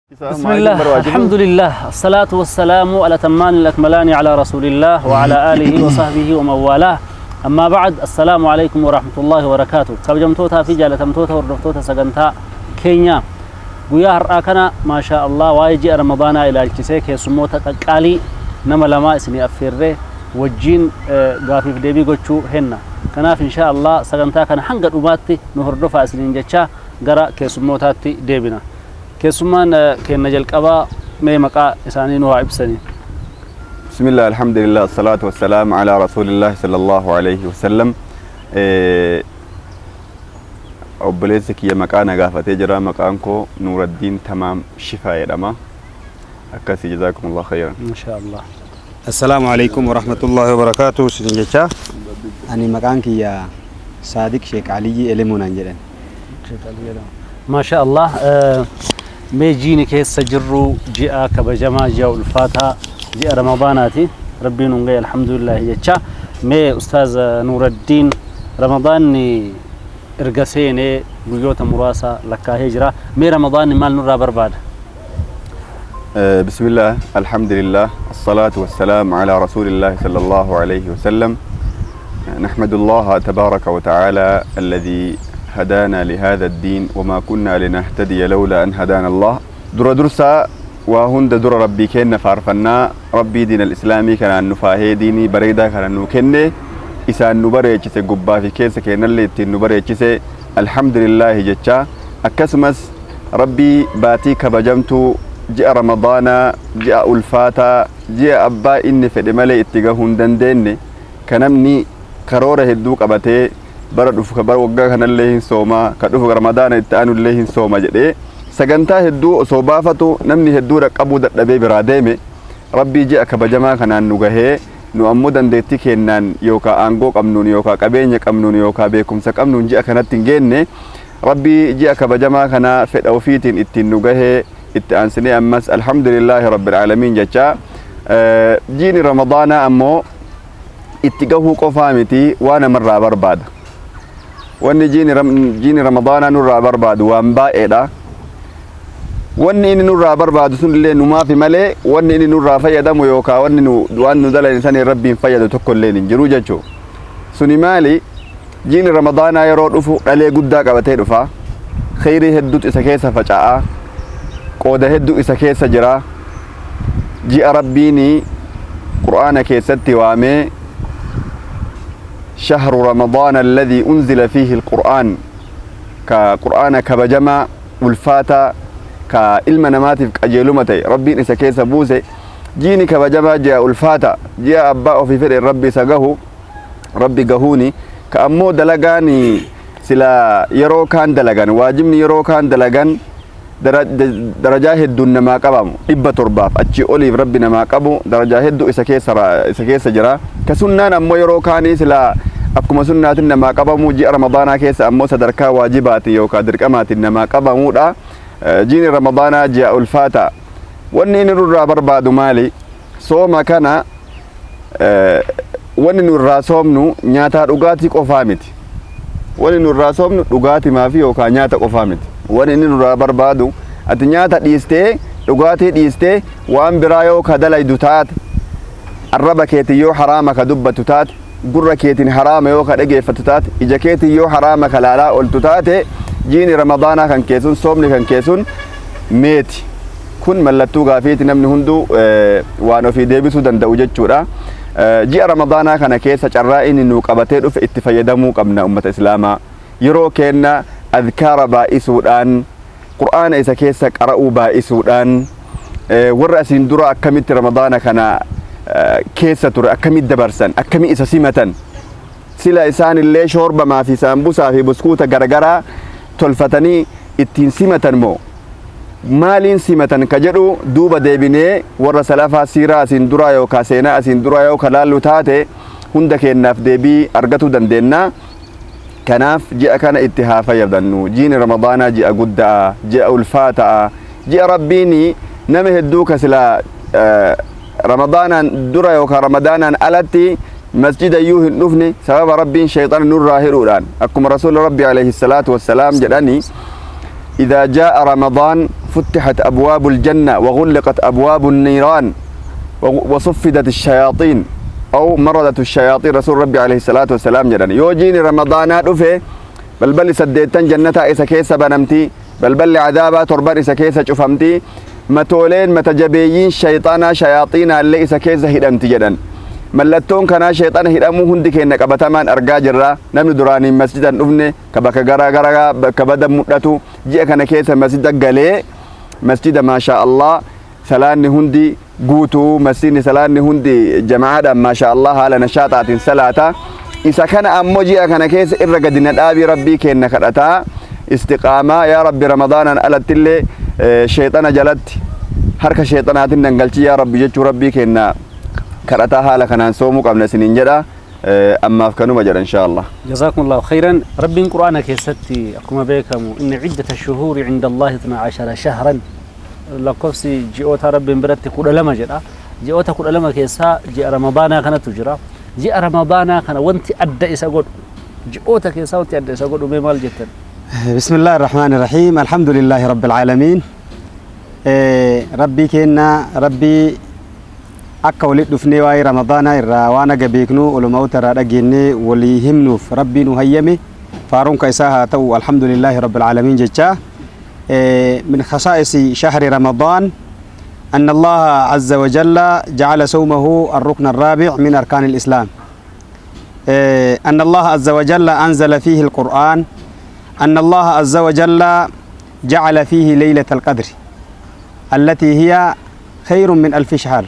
بسم الله، الحمد لله، الصلاة والسلام على تمان الأكملان على رسول الله وعلى آله وصحبه ومن والاه. أما بعد، السلام عليكم ورحمة الله وبركاته. Kabajamtootaa fi jaalatamtoota hordoftoota sagantaa keenya guyyaa har'aa kana, maashaa Allah, waa'ee ji'a Ramadaanaa ilaalchisee keessummoota qaqqaalii nama lamaa isinii affeerree wajjiin gaafiif deebii gochuu henna. Kanaaf inshaa Allah sagantaa kana hanga dhumaatti nu hordofaa isiniin jechaa gara keessummootaatti deebina. Keessummaan keenna jalqabaa mee maqaa isaanii nu haa ibsanii. بسم الله، الحمد لله، الصلاة والسلام على رسول الله صلى الله عليه وسلم. Obboleessi kiyya maqaa na gaafatee jira. Maqaan koo Nuuraddiin Tamaam Shifaa jedhama. Akkasii, جزاكم الله خيرا. Inshaa Allah. السلام عليكم ورحمة الله وبركاته sin jecha. Ani maqaan kiyya Saadiq Sheek Aliyyi Elemoonaan jedhan. Maasha Allah, mee jiini keessa jirru ji'a kabajamaa, ji'a ulfaataa, ji'a Ramadaanaati. Rabbiin nun gahe, alhamdulillah jecha. Mee Ustaaz Nuuraddiin, Ramadaanni erga seenee guyyoota muraasa lakkaahee jira. Mee Ramadaanni maal nurraa barbaada? بسم الله، الحمد لله، الصلاة والسلام على رسول الله صلى الله عليه وسلم. نحمد الله تبارك وتعالى الذي هدانا لهذا الدين وما كنا لنهتدي لولا أن هدانا الله. Dura dursa waa hunda dura Rabbii keenna faarfannaa. Rabbii diin al-islaamii kanaan nu faahee, diinii bareedaa kana nu kenne, isaan nu bareechise, gubbaa fi keessa kennallee ittiin nu bareechise, alhamdulillaahi jecha. Akkasumas Rabbii baatii kabajamtuu ji'a Ramadaanaa, ji'a ulfaataa, ji'a abbaa inni fedhe malee itti gahuu hin dandeenye, ka namni karoora hedduu qabatee bara dhufu ka bara waggaa kanallee hin soomaa, ka dhufu Ramadaana itti aanullee hin sooma jedhee sagantaa hedduu osoo baafatu namni hedduu dhaqqabuu dadhabee biraa deeme, Rabbii ji'a kabajamaa kanaan nu gahee, nu ammoo dandeettii kennaan yookaa aangoo qabnuun yookaa qabeenya qabnuun yookaa beekumsa qabnuun ji'a kanatti hin geenne, Rabbii ji'a kabajamaa kana fedha ofiitiin ittiin nu gahee, itti aansinee ammas الحمد لله رب العالمين jecha. Jiini Ramadaanaa ammoo itti gahuu qofaa miti, waa namarraa barbaada. Wanni jiini Ramadaanaa nurraa barbaadu waan baay'eedha. Wanni inni nurraa barbaadu sun illee numaafi malee wanni inni nurraa fayyadamu yookaa wanni nu waan nu dalan sanii Rabbiin fayyadu tokko illee hin jiru jechuu. Suni maali? Jiini Ramadaanaa yeroo dhufu dhalee guddaa qabatee dhufa. Kheyrii hedduutu isa keessa faca'a, qooda hedduu isa keessa jira. Ji'a Rabbiini Qur'aana keessatti waamee شهر رمضان الذي أنزل فيه القرآن, ka Qur'aana kabajamaa ulfaataa ka ilma namaatiif qajeeluma ta'e Rabbiin isa keessa buuse. Jiini kabajamaa, ji'a ulfaata, ji'a abbaa ofii fedhe Rabbi isa gahu, Rabbi gahuuni, ka ammoo dalagaan sila yeroo kaan dalagan, waajibni yeroo kaan dalagan darajaa hedduun namaa qabamu, 700f achi oliif Rabbi namaa qabu, darajaa hedduu isa keessa jira. Ka sunnaan ammoo yeroo kaanii sila akkuma sunnaatiin namaa qabamu, ji'a Ramadaanaa keessa ammoo sadarkaa waajibaati yookaan dirqamaatiin namaa qabamuudha. Jiini Ramadaanaa ji'a ulfaata. Wanni inni nurraa barbaadu maali? Sooma kana wanni nurraa soomnu nyaataa dhugaatii qofaa miti. Wanni nurraa soomnu dhugaatimaa fi yookaan nyaata qofaa miti. Wanni inni nurraa barbaadu, ati nyaata dhiistee dhugaatii dhiistee waan biraa yoo ka dalaydu taate, arraba keetiin yoo haraama ka dubbatu taate, gurra keetiin haraama yoo ka dhageeffatu taate, ija keetiin yoo haraama ka laalaa oltu taate, jiini Ramadaanaa kan keessun, soomni kan keessun meeti? Kun mallattoo gaafiiti. Namni hunduu waan ofii deebisuu danda'u jechuudha. Ji'a Ramadaanaa kana keessa carraa inni nuu qabatee dhufe itti fayyadamuu qabna. Ummata islaamaa, yeroo kenna adkaara baay'isuudhaan, Qur'aana isa keessa qara'uu baay'isuudhaan, warra asiin dura akkamitti Ramadaana kana keessa ture, akkamitti dabarsan, akkami isa simatan, sila isaan illee shoorbamaa fi saambusaa fi buskuuta garagaraa tolfatanii ittiin simatan moo maaliin simatan ka jedhu duuba deebinee warra salafaa siiraa asiin duraa yookaa seenaa asiin duraa yoo ka laallu taate, hunda keennaaf deebii argatuu dandeenya. Kanaaf ji'a kana itti haa fayyadamnu. Jiini Ramadaanaa ji'a guddaa, ji'a ulfaataa, ji'a Rabbiin nama hedduu ka sila Ramadaanaan dura yookaan Ramadaanaan alatti masjida iyyuu hin dhufne, sababa Rabbiin shayxana nurraa hidhuudhaan, akkuma Rasuula Rabbi عليه الصلاة والسلام jedhani, إذا جاء رمضان فتحت أبواب الجنة وغلقت أبواب النيران وصفدت الشياطين أو مردت الشياطين. رسول ربي عليه الصلاة والسلام jedhan yoo jiini Ramadaanaa dhufe, balballi saddeettan jannataa isa keessa banamti, balballi cadaabaa torban isa keessa cufamti, matooleen mata jabeeyyiin shayxaanaa shayaaxiinaallee isa keessa hidhamti jedhan. Mallattoon kanaa, shayxaana hidhamuu, hundi keenya qabatamaan argaa jirra. Namni duraaniin masjidan dhufne, ka bakka garaa garaa bakka badan mul'atu, ji'a kana keessa masjida galee, masjida maashaa Allah salaanni hundi guutuu, masjidni salaanni hundi jamaadhaan maashaa Allah haala nashaaxaatiin salaata. Isa kana ammoo ji'a kana keessa irra gadi na dhaabii Rabbii kenna kadhataa istiqaamaa, yaa Rabbi, Ramadaanaan alattillee sheexana jalatti harka sheexanaatiin dangalchii yaa Rabbi jechuu Rabbii kenna kadhataa haala kanaan soomuu qabna isiniin jedha. Ammaaf kanuma jedha inshaa Allah. جزاكم الله خيرا. ربي قرآن كيستي أكما بيكم إن عدة الشهور عند الله 12 شهرا، lakkoofsi ji'oota Rabbiin biratti 12 jedha. Ji'oota 12 keessaa ji'a Ramadaanaa kanatu jira. Ji'a Ramadaanaa kana wanti adda isa godhu, ji'oota keessaa wanti adda isa godhu mee maal jettan? بسم الله الرحمن الرحيم، الحمد لله رب العالمين. ربي كنا ربي akka walitti dhufnee waa'ee Ramadaanaa irraa waan aga beeknu ulumaa'ota irraa dhageenyee walii himnuuf Rabbii nu hayyame, faaruunka isaa haa ta'u. الحمد لله رب العالمين jecha. من خصائص شهر رمضان أن الله عز وجل جعل صومه الركن الرابع من أركان الإسلام، أن الله عز وجل أنزل فيه القرآن، أن الله عز وجل جعل فيه ليلة القدر التي هي خير من ألف شهر.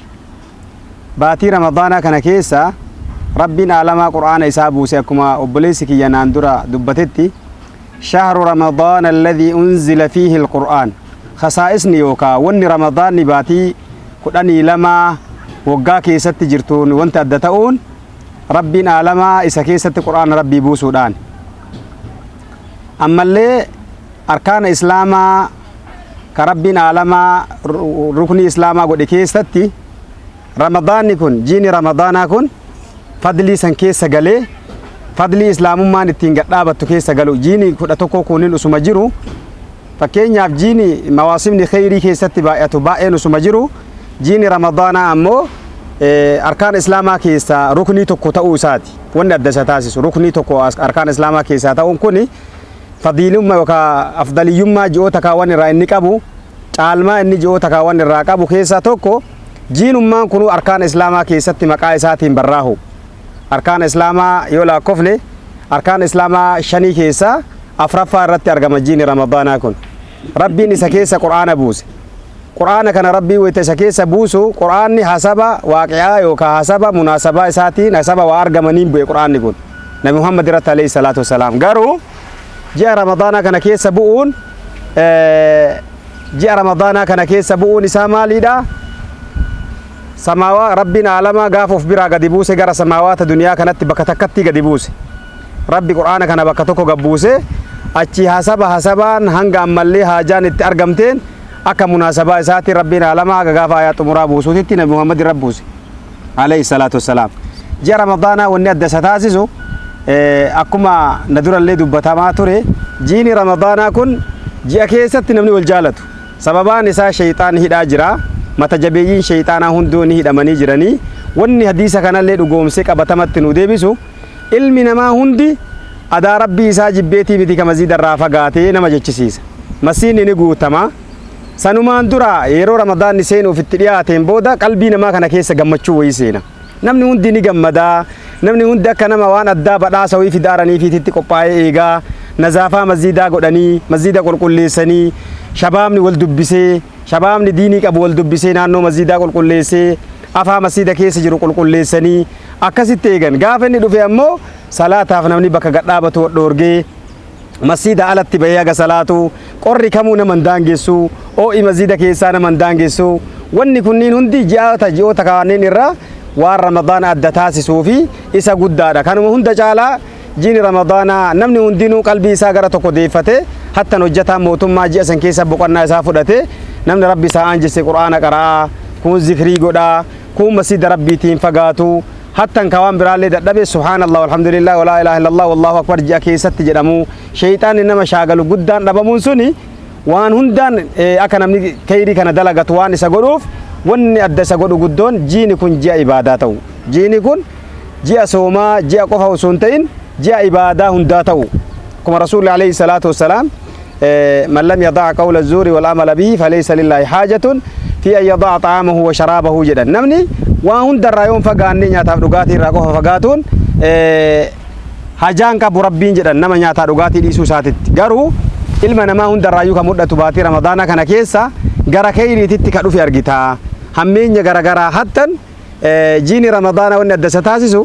Baatii Ramadaanaa kana keessa Rabbiin aalamaa Qur'aana isaa buuse. Akkuma obboleessi kiyya naan dura dubbatetti, شهر رمضان الذي أنزل فيه القرآن. Khasaa'isni yookaa wanni Ramadaanni baatii 12 waggaa keessatti jirtuun wanti adda ta'uun Rabbiin aalamaa isa keessatti Qur'aana Rabbii buusuudhaan, ammallee arkaana Islaamaa ka Rabbiin aalamaa ruknii Islaamaa godhe keessatti Ramadaanni kun, jiini Ramadaanaa kun fadlii san keessa galee, fadlii Islaamummaan ittiin gadhaabattu keessa galu. Jiini 11 kunin usuma jiru, fakkeenyaaf jiini mawaasimni kheyrii keessatti baay'atu baay'een usuma jiru, jiini Ramadaanaa ammoo arkaan Islaamaa keessaa ruknii tokko ta'uu isaati wanni adda isa taasisu. Ruknii tokko arkaan Islaamaa keessaa ta'uun kuni fadiilummaa yookaan afdaliyyummaa ji'oota kaawwan irraa inni qabu, caalmaa inni ji'oota kaawwan irraa qabu keessaa tokko, jiinummaan kunuu arkaan Islaamaa keessatti maqaa isaatiin barraahu. Arkaan Islaamaa yoo lakkoofne, arkaan Islaamaa shanii keessaa afraffaa irratti argama jiini Ramadaanaa kun. Rabbiin isa keessa Qur'aana buuse. Qur'aana kana Rabbii wayita isa keessa buusu, Qur'aanni hasaba waaqi'aa yookaan hasaba munaasabaa isaatiin, hasaba waa argamaniin bu'e Qur'aanni kun Nabi Muhammad irratti alayhi salaatu wasalaam. Garuu ji'a Ramadaanaa kana keessa bu'uun, ji'a Ramadaanaa kana keessa bu'uun isaa maaliidha? Samaawaa Rabbiin aalamaa gaafa of biraa gadi buuse, gara samaawaata duniyaa kanatti bakka takkatti gadi buuse. Rabbi Qur'aana kana bakka tokko gad buuse. Achi hasaba hasabaan hanga ammallee haajaan itti argamteen, akka munaasabaa isaatiin Rabbiin aalamaa haga gaafa ayaa xumuraa buusuutitti Nabi Muhammad irra buuse alayhi salaatu wassalaam. Ji'a Ramadaanaa wanni adda isa taasisu, akkuma na durallee dubbatamaa ture, jiini Ramadaanaa kun ji'a keessatti namni wal jaalatu. Sababaan isaa shayxaan hidhaa jira, mata jabeeyyiin shayxaanaa hunduu ni hidhamanii jiranii. Wanni hadiisa kanallee dhugoomsee qabatamatti nu deebisu, ilmi namaa hundi adaa Rabbii isaa jibbeetii miti ka masjiida irraa fagaatee nama jechisiisa. Masiinni ni guutama. Sanumaan dura yeroo Ramadaanni seenuuf itti dhiyaateen booda qalbii namaa kana keessa gammachuu wayii seena. Namni hundi ni gammadaa. Namni hundi akka nama waan addaa badhaasa wayii fidaaraniifiititti qophaa'ee eegaa. Nazaafaa masjiidaa godhanii, masjiida qulqulleessanii, shabaabni wal dubbisee, shabaabni diinii qabu wal dubbisee, naannoo masjiidaa qulqulleessee, afaa masjiida keessa jiru qulqulleessanii akkasitti eegan. Gaafa inni dhufe ammoo salaataaf namni bakka gadhaabatu dhoorgee masjiida alatti bahee haga salaatu, qorri kamuu nama hin daangessu, oo'i masjiida keessaa nama hin daangessu. Wanni kunniin hundi ji'oota kanneen irraa waan Ramadaana adda taasisuu fi isa guddaadha. Kanuma hunda caalaa jiini Ramadaanaa namni hundinuu qalbii isaa gara tokko deeffate, hattan hojjetaan mootummaa ji'a san keessa boqonnaa isaa fudhate, namni Rabbi isaa aanjesse Qur'aana qara'aa, kun zikrii godhaa, kun masjiida Rabbiitiin fagaatu, hattan ka waan biraallee dadhabe subhaanallah, alhamdulillah, walaa ilaaha illallah, wallahu akbar ji'a keessatti jedhamu, sheeyxaanni nama shaagalu guddaan dhabamuun suni Waan hundaan akka namni kayrii kana dalagatu waan isa godhuuf, wanni adda isa godhu guddoon jiini kun ji'a ibaadaa ta'u. Jiini kun ji'a soomaa ji'a qofa osoo hin ta'in ji'a ibaadaa hundaa ta'u. Akkuma Rasuulli alayhi salaatu wassalaam, من لم يدع قول الزور والعمل به فليس لله حاجة في أن يدع طعامه وشرابه jedhan. Namni waan hundarraa yoon fagaanne, nyaataaf dhugaatii irraa qofa fagaatuun hajaan qabu Rabbiin jedhan nama nyaataa dhugaatii dhiisuu isaatitti. Garuu ilma namaa hundarraayyuu kan mul'atu baatii Ramadaana kana keessa gara kayriititti ka dhufe argita. Hammeenya garagaraa hattan jiini Ramadaana wanni adda isa taasisu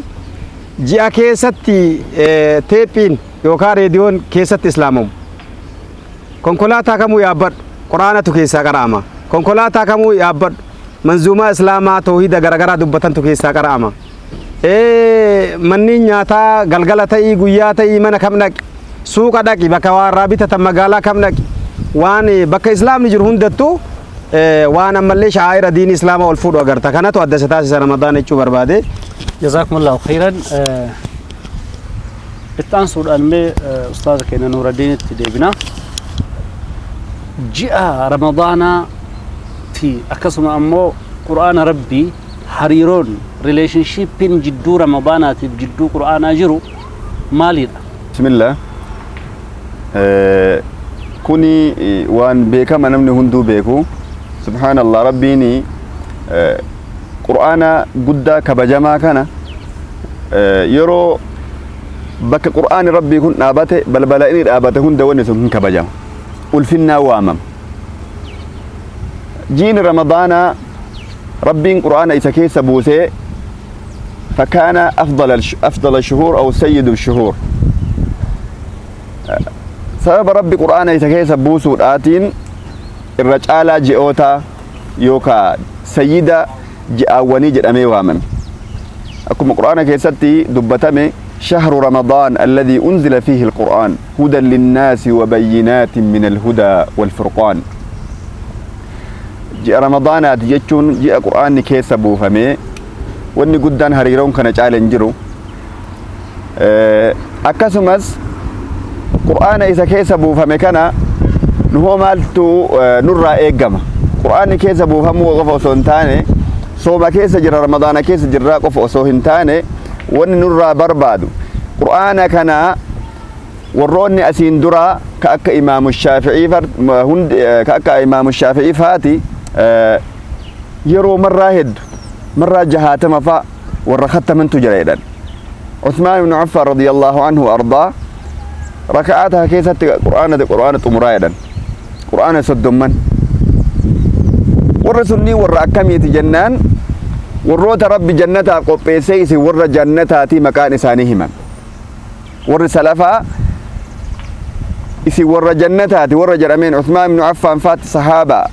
ji'a keessatti teephiin yookaan reediyoon keessatti islaamamu. Konkolaataa kamuu yaabbadhu, Quraanatu keessaa qara'ama. Konkolaataa kamuu yaabbadhu, manzuumaa islaamaa toohida garagaraa dubbatantu keessaa qara'ama. Manneen nyaataa galgala ta'ii guyyaa ta'ii, mana kam dhaqi, suuqa dhaqi, bakka waa irraa bitatan magaalaa kam dhaqi, waan bakka islaamni jiru hundattuu waan ammallee sha'aa'ira diinii islaamaa ol fuudhu agarta. Kanatu adda isa taasisa Ramadaana jechuu barbaade. جزاكم الله خيرا. Itti aansuudhaan mee ustaaza keenya Nuuraddiinitti deebina. Ji'a Ramadaanaa fi akkasuma ammoo Qur'aana Rabbii, hariiroon, relationshippiin jidduu Ramadaanaatiif jidduu Qur'aanaa jiru maalidha? Bismillah. Kuni waan beekama namni hunduu beeku. Subhaanallah, Rabbiin Qur'aana guddaa kabajamaa kana yeroo bakka Qur'aani Rabbii kun dhaabate, balbala inni dhaabate hunda wanni sun hin kabajama. Ulfinnaa waamama. Jiini Ramadaanaa Rabbiin Qur'aana isa keessa buusee فكان أفضل الشهور أو سيد الشهور. Sababa Rabbi Qur'aana isa keessa buusuudhaatiin irra caalaa ji'oota yookaa sayyida ji'aawwanii jedhamee waamame. Akkuma Qur'aana keessatti dubbatame, شهر رمضان الذي أنزل فيه القرآن هدى للناس وبينات من الهدى والفرقان. Ji'a Ramadaanaati jechuun ji'a Qur'aanni keessa buufame. Wanni guddaan hariiroon kana caala hin jiru. Akkasumas Qur'aana isa keessa buufame kana nuhoo maaltu nurraa eeggama? Qur'aanni keessa buufamuu qofa osoo hin taane, sooma keessa jira, Ramadaana keessa jirraa qofa osoo hin taane, wanni nurraa barbaadu Qur'aana kana warroonni asiin duraa ka akka Imaamu Shaafi'ii hundi, ka akka Imaamu Shaafi'ii faati yeroo marraa heddu, marraa 60 fa warra khattamantu jira jedhan. Usmaan ibn Affaan radiyallahu anhu ardaa raka'aata keessatti Qur'aana xumuraa jedhan. Qur'aana 30. Warra sunnii warra akkamiiti jennaan, warroota Rabbi jannataaf qopheessee isin warra jannataati maqaan isaanii himan. Warri salafaa isin warra jannataati warra jedhameen Usmaan ibn Affaan faatti, sahaabaa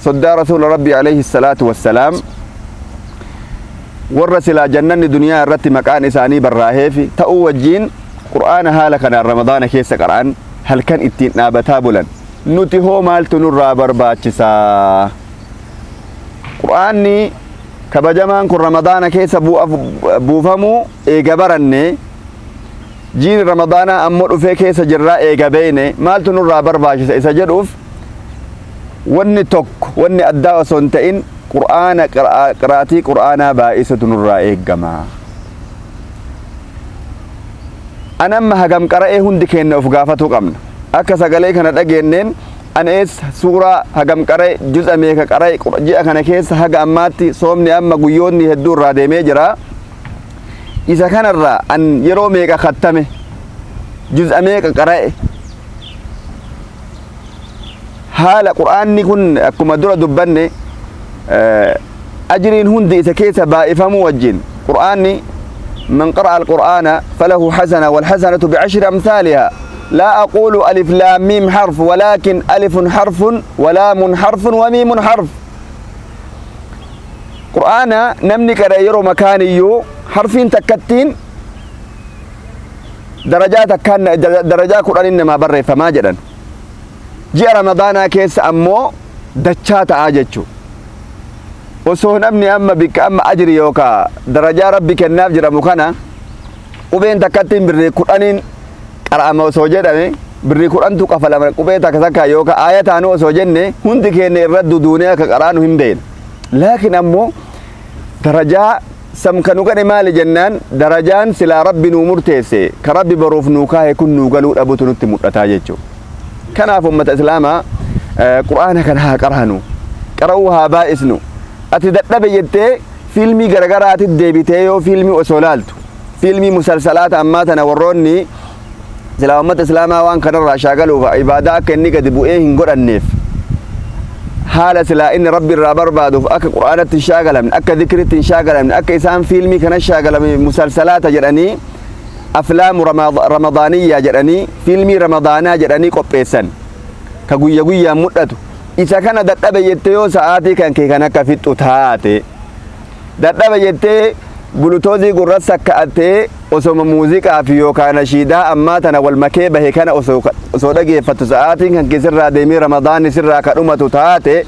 soddaa Rasuula Rabbi alayhi salaatu wassalaam, warra silaa jannanni duniyaa irratti maqaan isaanii barraaheefi ta'uu wajjiin Qur'aana haala kanaan Ramadaana keessa qara'an, halkan ittiin dhaabataa bulan. Nuti hoo maaltu nurraa barbaachisaa? Qur'aanni kabajamaan kun Ramadaana keessa buufamuu eega baranne, jiini Ramadaanaa ammoo dhufee keessa jirraa eega beeyne, maaltu nurraa barbaachisa isa jedhuuf, wanni tokko, wanni addaa osoo hin ta'in, Qur'aana qiraatii Qur'aanaa baay'isutu nurraa eeggama. An amma hagam qara'ee hundi keenya of gaafatuu qabna. Akka sagalee kana dhageenneen, an eessa suuraa hagam qara'e, juz'a meeqa qara'e ji'a kana keessa? Haga ammaatti soomni amma guyyoonni hedduu irraa deemee jira. Isa kanarraa an yeroo meeqa kattame, juz'a meeqa qara'e? Haala Qur'aanni kun akkuma dura dubbanne ajriin hundi isa keessa baay'ifamuu wajjin, Qur'aanni من قرأ القرآن فله حسنة والحسنة بعشر أمثالها. لا أقول ألف لام ميم حرف، ولكن ألف حرف ولام حرف وميم حرف. قرآن namni qara'e yeroo makaaniyyuu harfiin takkattiin darajaa takkaan darajaa 10 namaa barreeffamaa jedhan. Ji'a Ramadaanaa keessa ammoo dachaa ta'aa jechuu. Osoo namni amma bikka amma ajri yookaa darajaa Rabbi kennaaf jedhamu kana qubeen takkattiin birrii 10n qara'ama osoo jedhame Birrii 10tu kafalama qubee takka takka yookaan aaya taanuu osoo jenne hundi keenya irra duduunee akka qaraanu hin beekne. Laakiin ammoo darajaa samka nu godhe maali jennaan, darajaan silaa Rabbi nuu murteesse, ka Rabbi baruuf nuu kaahe kun nuu galuu dhabutu nutti mul'ataa jechuudha. Kanaaf ummata Islaamaa, Qur'aana kana haa qaraanu, qara'uu haa baay'isnu. Ati dadhabe jettee fiilmii garagaraatitti deebitee yoo fiilmii osoo laaltu, fiilmii musalsalaata ammaa tana, warroonni silaa ummata Islaamaa waan kanarraa shaagaluuf, ibaadaa akka inni gadi bu'ee hin godhanneef, haala silaa inni Rabbi irraa barbaaduuf akka Qur'aanatti hin shaagalamne, akka zikritti hin shaagalamne, akka isaan fiilmii kana shaagalame, musalsalaata jedhanii, aflaamu ramadaaniyyaa jedhanii, fiilmii Ramadaanaa jedhanii qopheessan, ka guyya guyyaan mul'atu isa kana dadhabe jettee yoo sa'aatii kan kee kan akka fixxu taate, dadhabe jettee bluetoothii gurra sakka'attee osoma muuziqaa fi yookaan nashiidaa ammaa tana wal makee bahe kana osoo dhageeffattu, sa'aatiin kan kee sirraa deemee Ramadaanni sirraa ka dhumatu taate,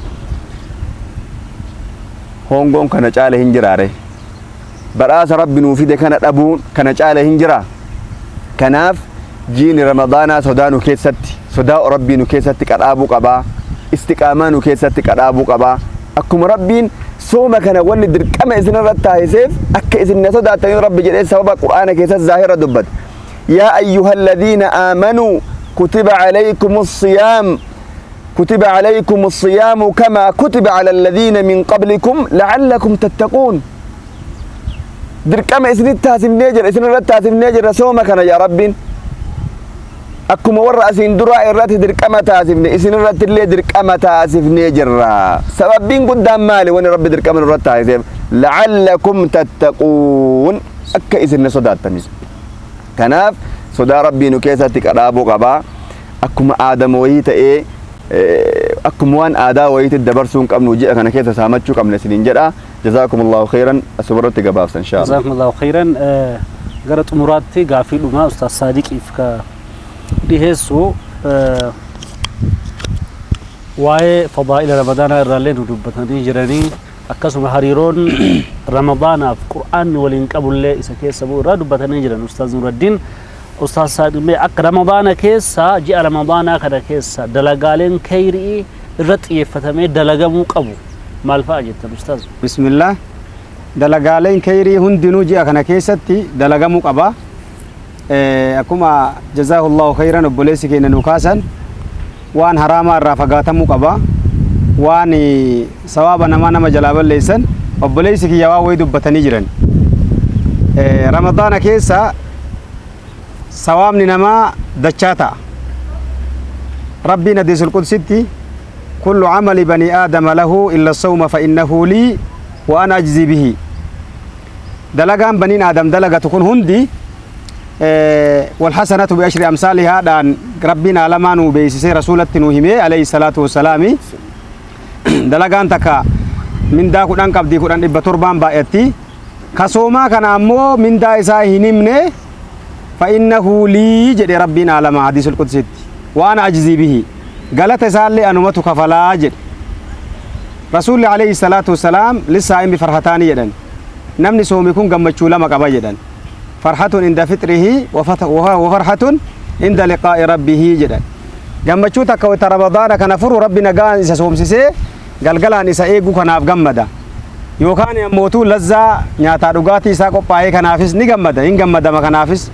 hongoon kana caale hin jiraare? Badhaasa Rabbi nuu fide kana dhabuun kana caale hin jira? Kanaaf jiini Ramadaanaa sodaa nu keessatti, sodaa Rabbii nu keessatti qadhaabuu qabaa, istiqaamaa nu keessatti qadhaabuu qabaa. Akkuma Rabbiin sooma kana wanni dirqama isin irratti taasiseef akka isin na sodaattanii Rabbi jedhee sababa Qur'aana keessatti zaahira dubbate. يا أيها الذين آمنوا كتب عليكم الصيام، كتب عليكم الصيام كما كتب على الذين من قبلكم لعلكم تتقون. Dirqama isinitti taasifnee jira, isin irratti taasifnee jira sooma kana yaa Rabbiin. Akkuma warra asiin duraa irratti dirqama taasifne, isin irratti illee dirqama taasifnee jirra. Sababbiin guddaan maali wani Rabbi dirqama nurratti taasiseef? لعلكم تتقون, akka isin na sodaattanis. Kanaaf sodaa Rabbii nu keessatti qadhaabuu qabaa. Akkuma aadama wayii ta'ee, akkuma waan aadaa wayiitti dabarsuu hin qabnu, ji'a kana keessa saamachuu qabna isiniin jedha. جزاكم الله خيرا. Asumarratti gabaabsa, إن شاء الله. جزاكم الله خيرا. Gara xumuraatti gaafii dhumaa Ustaaz Saadiqiif ka dhiheessu, waa'ee fadaa'ila Ramadaanaa irraallee nu dubbatanii jiranii, akkasuma hariiroon Ramadaanaaf Qur'aanni waliin qabullee isa keessa bu'u irraa dubbatanii jiran Ustaaz Nuraddiin. Ustaaz Saadiq, mee akka Ramadaana keessa, ji'a Ramadaanaa kana keessa dalagaaleen kheyrii irra xiyyeeffatamee dalagamuu qabu maal fa'a jettan, Ustaaz? بسم الله. Dalagaaleen kheyrii hundinuu ji'a kana keessatti dalagamuu qaba. Akkuma جزاه الله خيرا obboleessi keenya nu kaasan, waan haraamaa irraa fagaatamuu qaba. Waan sawaaba namaa nama jalaa balleessan, obboleessi kiyya waan wayii dubbatanii jiran. Ramadaana keessa sawaabni namaa dachaa ta'a. Rabbiin hadiisul qudsitti: كل عمل بني آدم له إلا الصوم فإنه لي وأنا أجزي به. Dalagaan baniin Aadam dalagatu kun hundi والحسنة بعشر أمثالها dhaan Rabbiin aalamaa nuu beeksisee, Rasuulatti nuu himee عليه الصلاة والسلام. Dalagaan takka mindaa 10 qabdii, 10 700n baay'atti. Ka soomaa kana ammoo mindaa isaa hin himne. فإنه لي jedhe Rabbiin aalamaa hadiisul qudsitti, وأنا أجزي به, galata isaallee anumatu kafalaa jedhe. Rasuulli عليه الصلاة والسلام للصائم فرحتان jedhan. Namni soomi kun gammachuu lama qaba jedhan. فرحة عند فطره وفرحة عند لقاء ربه jedhan. Gammachuu takka wata Ramadaana kana furu, Rabbi nagaan isa soomsisee galgalaan isa eeguu kanaaf gammada, yookaan ammootuu lazzaa nyaataa dhugaatii isaa qophaa'ee kanaafis ni gammada, hin gammadama. Kanaafis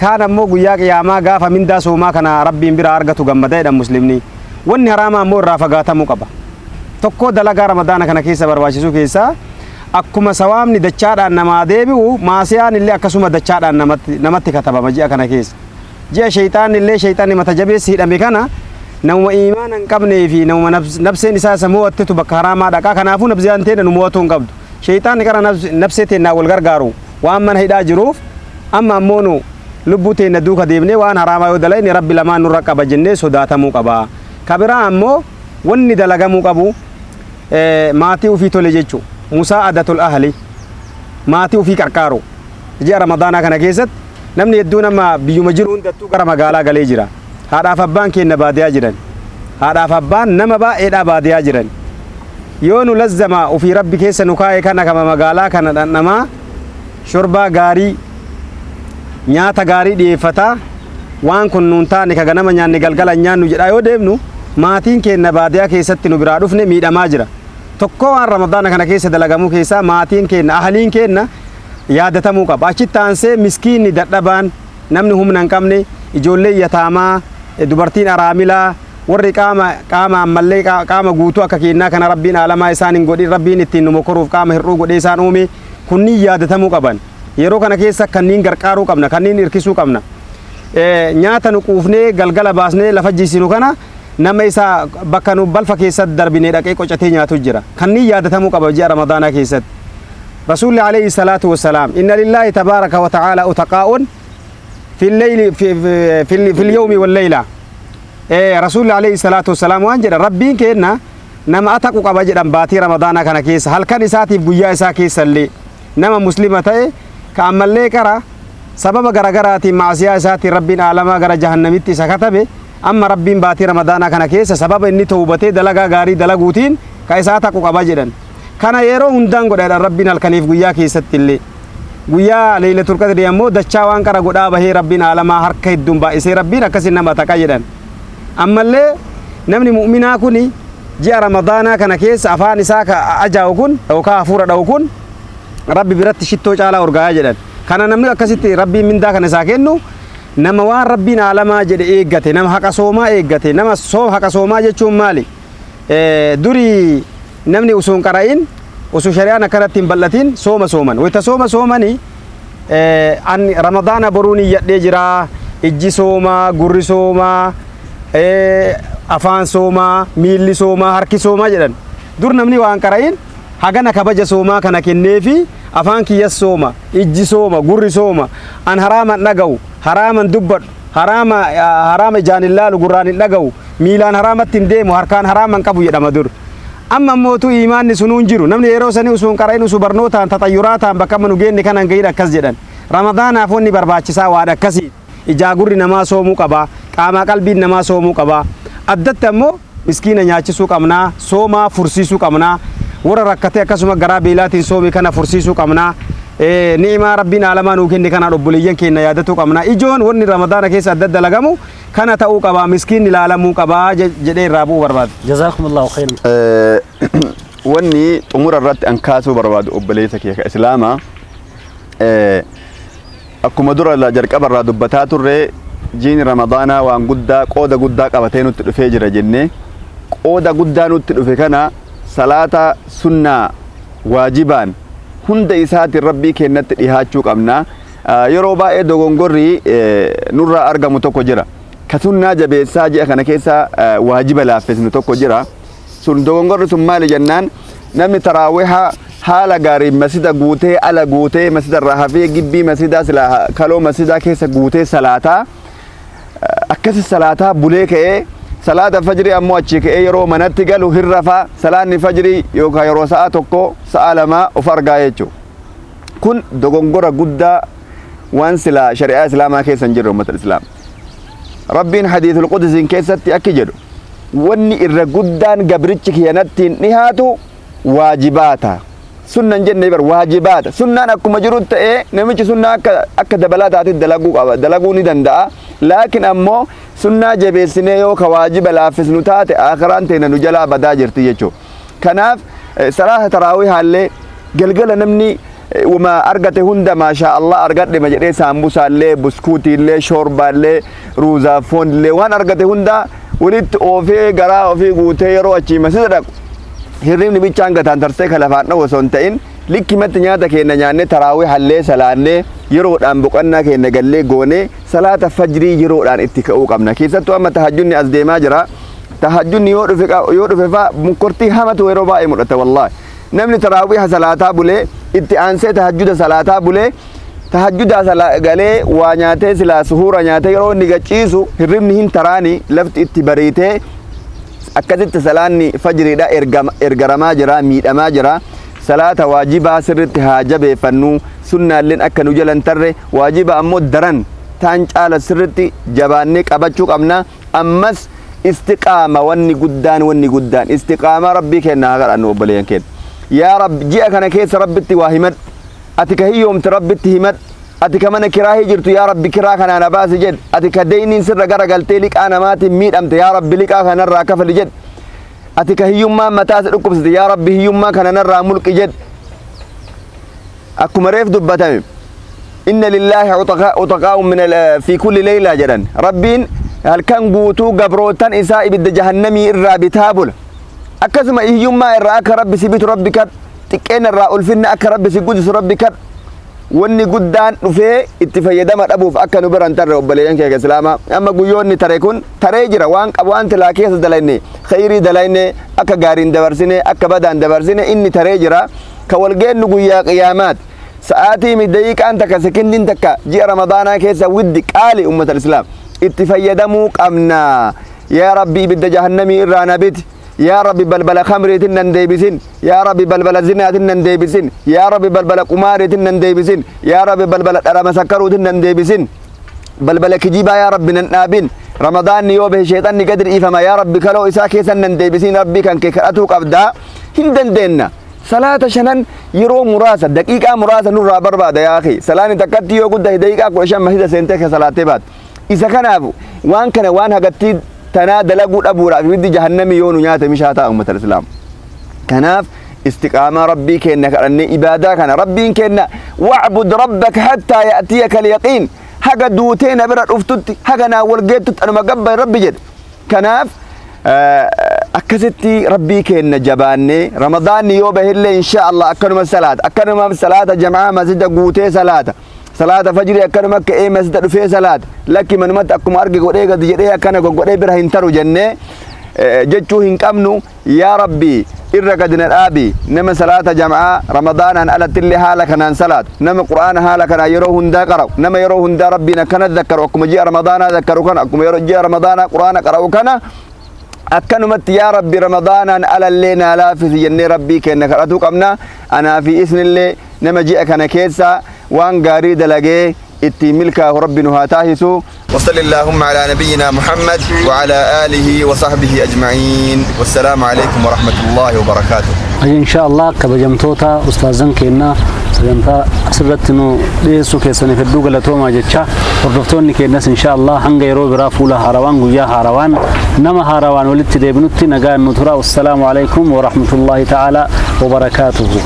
kaan ammoo guyyaa qiyaamaa gaafa mindaa soomaa kana Rabbiin biraa argatu gammada jedhan. Muslimni wanni haraamaa ammoo irraa fagaatamuu qaba. Tokko dalagaa Ramadaana kana keessa barbaachisuu keessaa, akkuma sawaabni dachaadhaan namaa deebi'u, maasiyaan illee akkasuma dachaadhaan namatti katabama ji'a kana keessa. Ji'a shayxaanni illee, shayxaanni mata jabeessi hidhame kana, namuma iimaana hin qabnee fi namuma nafseen isaa isa mo'attetu bakka haraamaa dhaqaa. Kanaafuu nafseen teenya nu mo'atuu hin qabdu. Shayxaanni qara nafsee teennaa wal gargaaru waan mana hidhaa jiruuf, amma ammoo nu lubbuu teenya duuka deemnee waan haraamaa yoo dalayne, Rabbi lamaan nurra qaba jennee sodaatamuu qaba. Ka biraa ammoo wanni dalagamuu qabu maatii ufii tole jechuu, مساعدة الأهل, maatii ufii qarqaaru. Ji'a Ramadaanaa kana keessatti namni hedduun amma biyyuma jiru hundattuu gara magaalaa galee jira. Haadhaaf abbaan keenya baadiyaa jiran, haadhaaf abbaan nama baay'eedhaa baadiyaa jiran. Yoo nu lazzama ufii Rabbi keessa nu kaa'e kana kama magaalaa kana dhandhamaa, shorbaa gaarii, nyaata gaarii dhiyeeffataa. Waan kun nuun taane, ka ganama nyaanne galgala hin nyaannu jedhaa yoo deemnu, maatiin keenna baadiyaa keessatti nu biraa dhufne miidhamaa jira. Tokko waan Ramadaana kana keessa dalagamuu keessaa maatiin keenna, ahliin keenna yaadatamuu qaba. Achitti aansee miskiinni, dadhabaan, namni humna hin qabne, ijoolleen yataamaa, dubartiin araamilaa, warri qaama ammallee qaama guutuu akka keennaa kana Rabbiin aalamaa isaan hin godhin, Rabbiin ittiin nu mokoruuf qaama hir'uu godhee isaan uume, kunniin yaadatamuu qaban. Yeroo kana keessa kanniin garqaaruu qabna, kanniin hirkisuu qabna. Nyaata nu quufnee galgala baasnee lafa jiisinu kana nama isa bakka nu balfa keessatti darbinee dhaqee qocatee nyaatu jira. Kanniin yaadatamuu qaba ji'a Ramadaanaa keessatti. Rasuulli alayhi salaatu wassalaam, inna lillaahi tabaaraka wa ta'aala utaqaa'un fi leyli fi lyawmi wal leyla. Rasuulli alayhi salaatu wassalaam waan jedhan, Rabbiin keenna nama ataqu qaba jedhan baatii Ramadaanaa kana keessa, halkan isaatiif guyyaa isaa keessa illee. Nama Muslima ta'e ka ammallee qara sababa garagaraatiin, maasiyaa isaatiin Rabbiin aalamaa gara jahannamitti isa katabe, amma Rabbiin baatii Ramadaanaa kana keessa sababa inni tawbatee dalagaa gaarii dalaguutiin ka isaa taqu qaba jedhan. Kana yeroo hundaan godha jedhan Rabbiin, halkaniif guyyaa keessatti illee. Guyyaa Leeylatul Qadri ammoo dachaa waan qara godhaa bahee Rabbiin aalamaa harka hedduun baay'isee Rabbiin akkasin nama taqa jedhan. Ammallee namni mu'minaa kuni ji'a Ramadaanaa kana keessa afaan isaa ka ajaa'u kun yookaan hafuura dha'u kun Rabbi biratti shittoo caalaa urgaayaa jedhan. Kana namni akkasitti Rabbiin mindaa kana isaa kennu nama waan Rabbiin aalamaa jedhe eeggate, nama haqa soomaa eeggate. Nama soom, haqa soomaa jechuun maali? Durii namni osoo hin qara'in, osoo shari'aan akkanatti hin bal'atin sooma sooman. Wayita sooma soomani, an Ramadaana boruu niyyadhee jira, ijji soomaa, gurri soomaa, afaan soomaa, miilli soomaa, harki soomaa jedhan. Dur namni waan qara'in hagana kabaja soomaa kana kenneefi, afaan kiyyas sooma, ijji sooma, gurri sooma, an haraaman dhaga'u, haraaman dubbadhu, haraama ijaan hin laalu, gurraan hin dhaga'u, miilaan haraamatti hin deemu, harkaan haraaman qabu jedhama dur. Amma ammootu imaanni sunuu hin jiru. Namni yeroo sanii osoo hin qara'in, osoo barnootaan taxayyuraataan bakka amma nu geenne kana hin gahin akkas jedhan. Ramadaanaaf wanni barbaachisaa waan akkasii. Ijaa gurri namaa soomuu qaba, qaamaa qalbiin namaa soomuu qaba. Addatti ammoo miskiina nyaachisuu qabnaa, soomaa fursiisuu qabnaa, warra rakkatee akkasuma garaa beelaatiin soome kana fursiisuu qabnaa. Ni'imaa Rabbiin aalamaa nuu kenne kanaan obboleeyyan keenya yaadatuu qabnaa. Ijoon wanni Ramadaana keessa adda dalagamu kana ta'uu qaba, miskiinni ilaalamuu qaba jedhee irraa bu'uu barbaada. Jazakumullahu khairan. Wanni xumura irratti an kaasuu barbaadu, obboleessa kee ka Islaamaa, akkuma dura jalqaba irraa dubbataa turre, jiini Ramadaanaa waan guddaa, qooda guddaa qabatee nutti dhufee jira jennee, qooda guddaa nutti dhufe kana salaata sunnaa waajibaan hunda isaatiin Rabbii keenyatti dhihaachuu qabna. Yeroo baay'ee dogongorri nurraa argamu tokko jira. Ka sunnaa jabeessaa ji'a kana keessa waajiba laaffisnu tokko jira. Sun dogongorri sun maali jennaan, namni taraawiha haala gaariin masjida guutee, ala guutee, masjida irraa hafee gibbii masjidaa silaa kaloo masjidaa keessa guutee salaataa, akkasi salaataa bulee ka'ee, salaata fajrii ammoo achii ka'ee yeroo manatti galu hin rafaa, salaanni fajrii yookaan yeroo sa'a 1, sa'a 2 of argaa jechuudha. Kun dogongora guddaa waan silaa shari'aa Islaamaa keessa hin jirre, uummata Islaam. Rabbiin Hadiisul Qudsiin keessatti akki jedhu, wanni irra guddaan gabrichi kiyyanatti hin dhihaatu waajibaata. Sunnan jenne bar, waajibaata. Sunnaan akkuma jiru ta'ee namichi sunnaa akka dabalaa taatee dalaguu qaba, dalaguu ni danda'a. Laakiin ammoo sunnaa jabeessinee yoo ka waajiba laaffisnu taate, akiraan teenya nu jalaa badaa jirti jechuudha. Kanaaf salaata taraawii haallee galgala namni wama argate hunda maashaa Allah argadhe ma jedhee, saambusaallee, buskuutiillee, shoorbaallee, ruuzaa foonillee, waan argate hunda walitti oofee garaa ofii guutee yeroo achii masjida dhaqu hirribni bichaan gataan tarsee ka lafaan dha'u osoo hin ta'in, likkimatti nyaata keenya nyaannee, taraawii hallee salaannee, yeroodhaan boqonnaa keenya gallee goonee, salaata fajrii yeroodhaan itti ka'uu qabna. Keessattuu amma tahajjudni as deemaa jira. Tahajjudni yoo dhufe faa mukkortii hamatu yeroo baay'ee mul'ata wallaahi. Namni taraawiha salaataa bulee, itti aansee tahajjuda salaataa bulee, tahajjudaa galee waa nyaatee, silaa suhuura nyaatee yeroo inni gachiisu hirribni hin taraani, lafti itti bariitee, akkasitti salaanni fajriidha ergaramaa jira, miidhamaa jira. Salaata waajibaa sirritti haa jabeeffannu, sunnaalleen akka nu jalan tarre, waajiba ammoo daran taan caala sirritti jabaannee qabachuu qabna. Ammas istiqaama, wanni guddaan istiqaama. Rabbii kenna haa kadhannu, obboleeyyan keenya. Yaa Rabbi, ji'a kana keessa Rabbitti waa himadhu. Ati ka hiyyoomte Rabbitti himadhu. Ati ka mana kiraahii jirtu, yaa Rabbi, kiraa kanaa na baasi jedhi. Ati ka deyniin sirra gara galtee liqaa namaatiin miidhamte, yaa Rabbi, liqaa kanarraa kafali jedhi. Ati ka hiyyummaan mataa si dhukkubsite, yaa Rabbi, hiyyummaa kana narraa mulqi jedhi. Akkuma reef dubbatame, inna lillaahi utaqaa'un min fi kulli leylaa jedhan. Rabbiin halkan guutuu gabrootan isaa ibidda jahannamii irraa bitaa bula. Akkasuma hiyyummaa irraa akka Rabbi si bitu Rabbi kadhu. Xiqqeena irraa ulfinna akka Rabbi si guddisu Rabbi kadhu. Wanni guddaan dhufee itti fayyadama dhabuuf akka nu biran tarre, obboleeyyan keenya Islaamaa, amma guyyoonni tare kun taree jira. Waan qabu waan tilaa keessa dalayne, khayrii dalayne, akka gaariin dabarsine, akka badaan dabarsine, inni taree jira. Ka walgeennu guyyaa qiyaamaati. Sa'aatii mi daqiiqaan takka, sekindiin takka ji'a Ramadaanaa keessa widdi qaali. Ummata Islaam, itti fayyadamuu qabna. Yaa Rabbi, ibidda jahannamii irraa na biti. Yaa Rabbi, balbala khamriitin nan deebisin. Yaa Rabbi, balbala zinaatin nan deebisin. Yaa Rabbi, balbala qumaariitin nan deebisin. Yaa Rabbi, balbala dharama sakkaruutin nan deebisin. Balbala kijibaa, yaa Rabbi, nan dhaabin. Ramadaanni yoo bahe sheexanni gadi dhiifama. Yaa Rabbi, kaloo isaa keessan nan deebisin. Rabbii kan kee kadhatuu qabdaa. Hin dandeenna. Salaata shanan yeroo muraasa, daqiiqaa muraasa nurraa barbaada. Yaa akhi, salaanni takkatti yoo guddate daqiiqaa 15 masjida seentee ka salaattee baate. Isa kanaaf waan kana waan hagattii tanaa dalaguu dhabuudhaaf ibiddi jahannamii yoo nu nyaate mishaa ta'a, ummata Islaam. Kanaaf istiqaamaa Rabbii keenya kadhannee ibaadaa kana Rabbiin keenya wa'bud rabbaka hattaa ya'tiyaka al-yaqiin, haga duutee na bira dhuftutti, haga naa wal geettutti anuma gabba Rabbi jedhe. Kanaaf akkasitti Rabbii keenya jabaannee, Ramadaanni yoo bahillee insha Allah akkanuma salaata, akkanuma salaata jamaa masjida guutee salaata, salaata fajrii akkanuma ka'ee masjida dhufee salaata. Lakki, manumatti akkuma arge godhee gadi jedhee akkana goggodhee bira hin taru jennee jechuu hin qabnu. Yaa Rabbi, irra gadi na dhaabi. Nama salaata jam'aa Ramadaanaan alattillee haala kanaan salaatu, nama Qur'aana haala kanaan yeroo hundaa qara'u, nama yeroo hundaa Rabbiin akkana zakkaru, akkuma ji'a Ramadaanaa zakkaru kana, akkuma yeroo ji'a Ramadaanaa Qur'aana qara'u kana, akkanumatti yaa Rabbi, Ramadaanaan alallee naa laaffisi jennee Rabbii keenya kadhatuu qabna. Anaa fi isinillee nama ji'a kana keessa waan gaarii dalagee ittiin milkaa'u Rabbi nu haa taasisu. وصل اللهم على نبينا محمد وعلى آله وصحبه أجمعين، والسلام عليكم ورحمة الله وبركاته. Insha Allah, kabajamtoota ustaazan keenya, sagantaa asirratti nu dhiyeessuu keessaniif hedduu galatoomaa jecha. Hordoftoonni keenyas insha Allah hanga yeroo biraa fuula haarawaan, guyyaa haarawaan, nama haarawaan walitti deebinutti nagaan nu tura. Wassalaamu alaikum warahmatullahi ta'ala wabarakaatuhu.